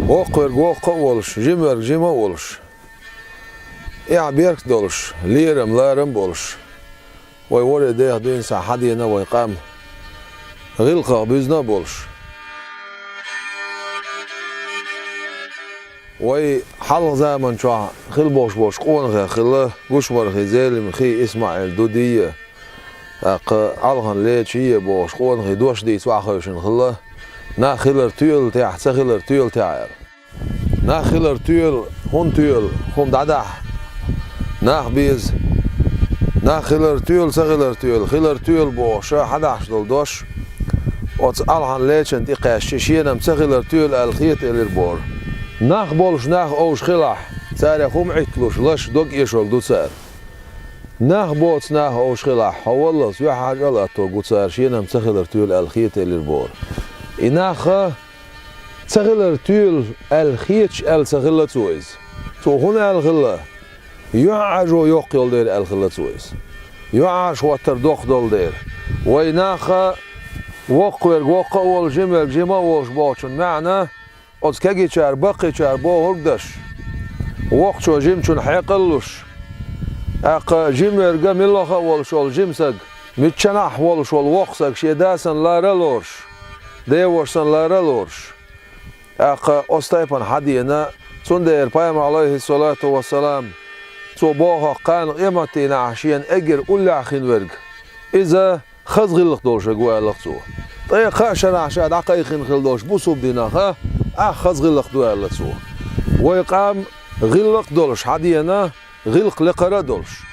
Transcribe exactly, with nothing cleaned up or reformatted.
Воккхаверг воккха а волуш, жимаверг жима а волуш, эхь-бехк долуш, лерам-ларам а болуш, вай ворхӀе дех дуьйна схьа хьадеана вайн къам, гӀиллакхах буьзна а болуш. Вай хьалха заман чохь хила бохуш болчу къонахех хилла Гушмархи, Зелимхи, ИсмаӀил, Дудийя, тӀаккха Алхан Лечийя бохуш къонахий дош дийца охьахевшина хилла, нах хилар тоьлу техь, ца хилар тоьлу техь аьлла. Нах хилар тоьлу, хӀунда тоьлу, хӀума дӀадахьа нах беза. Нах хилар тоьлу, ца хилар тоьлу, хилар тоьлу бохуша хьадахьаш долу дош оцу Алхан Лечина тӀе кхаьчча, шена-м ца хилар тоьлу аьлла хета элира бохура. Нах болуш нах овш хилахь, царех хӀума Ӏитталуш лаш дог эшалла ду цара. Нах боцу нах овш хилахь, хьо валлалц юьхьӀаьржа а латто гу цара, шена-м ца хилар тоьлу аьлла хета элира бохура. И нах ца хилар тоьлу аьлла хеташ аьлла ца хилла цо иза. Цо хӀунда аьлла хилла? ЮьхьӀаьржо йоккха йолу дела аьлла хилла цо иза. ЮьхьӀаьржа хӀоттар доккха долу дела. Вай нах воккхаверг воккха а волуш, жимаверг жима а волуш бохучун маьӀна, оцу кегийчара, баккхийчара бохург даш, воккхачо жимачунна хьекъал а луш, тӀаккха жимаверг а, муьлхха а волуш волу жима саг, миччанахь волуш волу воккха саг шен да санна лара а лоруш, деваша санна лара а лоруш, тӀаккха оцу тайпана хьадеана, цундела Пайхамар, Ӏалайхиссалату вассалам, цо боху-кх, кхана къематдийнахь шена эггара уллехь хин верг, иза хаза гӀиллакх долуш верг ву аьлла-кх цо. Ткъе кхаа шарахь ша дӀакхайкхина хилла долуш бусалба динах а хаза гӀиллакх ду аьлла цо. Вай къам гӀиллакх а долуш хьадеана, гӀиллакх лекхара а долуш.